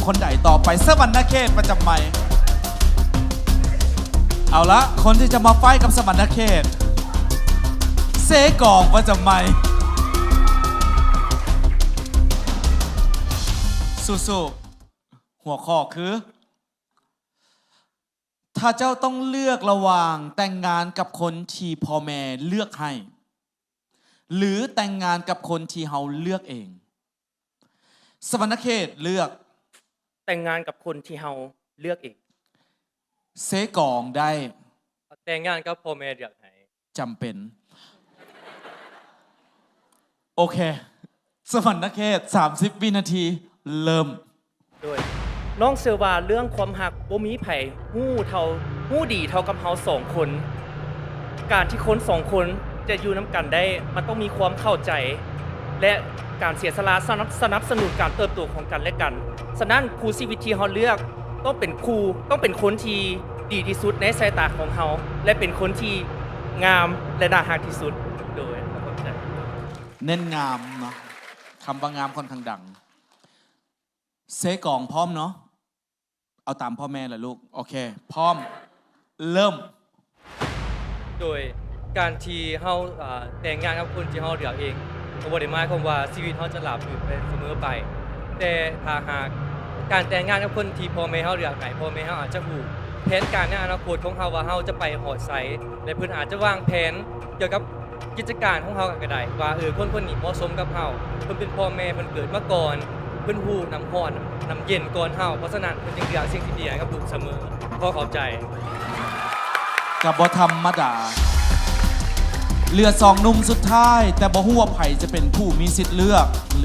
ຄົນໃດຕໍ່ໄປ? ສະຫວັນນະເຂດປະຈຳໄມ. ເອົາລະ ຄົນທີ່ຈະມາໄຟກັບສະຫວັນນະເຂດ ເຊກອງປະຈຳໄມ. ສູ້ໆ. ຫົວຂໍ້ຄື ຖ້າເຈົ້າຕ້ອງເລືອກລະຫວ່າງແຕ່ງງານກັບຄົນທີ່ພໍ່ແມ່ເລືອກໃຫ້ ຫຼື ແຕ່ງງານກັບຄົນທີ່ເຮົາເລືອກເອງ? ສະຫວັນນະເຂດເລືອກ ແຕ່ງງານກັບຄົນທີ່ເຮົາເລືອກເອງ. ເຊກອງໄດ້ ແຕ່ງງານກັບພໍ່ແມ່ເລືອກໃຫ້. ຈຳເປັນ. ໂອເຄ ສະຫວັນນະເຂດ ສາມສິບວິນາທີ ເລີ່ມ. ໂດຍ ນ້ອງເຊື່ອວ່າເລື່ອງຄວາມຮັກບໍ່ມີໃຜຮູ້ເທົ່າ ຮູ້ດີເທົ່າກັບເຮົາສອງຄົນ. ການທີ່ຄົນສອງຄົນຈະຢູ່ນຳກັນໄດ້ ມັນຕ້ອງມີຄວາມເຂົ້າໃຈ ແລະ ການເສຍສະຫຼະ ສະໜັບ ສະໜັບສະໜູນການເຕີບໂຕຂອງກັນແລະກັນ. ສະນັ້ນ ຄູ່ຊີວິດທີ່ເຮົາເລືອກຕ້ອງເປັນຄູ່ ຕ້ອງເປັນຄົນທີ່ດີທີ່ສຸດໃນສາຍຕາຂອງເຮົາ ແລະ ເປັນຄົນທີ່ງາມ ແລະ ໜ້າຮັກທີ່ສຸດ. ໂດຍ ຂອບໃຈ. ເນັ້ນງາມເນາະ ຄຳວ່າງາມຂ້ອນຂ້າງດັງ. ເຊກອງພ້ອມເນາະ? ເອົາຕາມພໍ່ແມ່ລະລູກ. ໂອເຄ ພ້ອມ ເລີ່ມ. ໂດຍ ການທີ່ເຮົາ ເອີ ແຕ່ງງານກັບຄົນທີ່ເຮົາເລືອກເອງ ກໍບໍ່ໄດ້ໝາຍຄວາມວ່າຊີວິດເຮົາຈະລາບລື່ນໄປສະເໝີໄປ, ແຕ່ຖ້າຫາກການແຕ່ງງານກັບຄົນທີ່ພໍ່ແມ່ເຮົາເລືອກໃຫ້, ພໍ່ແມ່ເຮົາອາດຈະຮູ້ແຜນການໃນອະນາຄົດຂອງເຮົາວ່າເຮົາຈະໄປຮອດໃສ ແລະ ເພິ່ນອາດຈະວາງແຜນກ່ຽວກັບ ກິດຈະການຂອງເຮົາກໍໄດ້ວ່າ ເອີ ຄົນຄົນນີ້ເໝາະສົມກັບເຮົາ, ເພິ່ນເປັນພໍ່ແມ່ ເພິ່ນເກີດມາກ່ອນ, ເພິ່ນຮູ້ນ້ຳຮ້ອນ ນ້ຳເຢັນກ່ອນເຮົາ, ເພາະສະນັ້ນເພິ່ນຈຶ່ງເລືອກສິ່ງທີ່ດີໃຫ້ກັບລູກສະເໝີ. ຂໍຂອບໃຈ. ກໍບໍ່ທຳມະດາ. ເຫຼືອສອງໜຸ່ມສຸດທ້າຍ ແຕ່ບໍ່ຮູ້ວ່າໃຜຈະເປັນຜູ້ມີສິດເລືອກ. ເ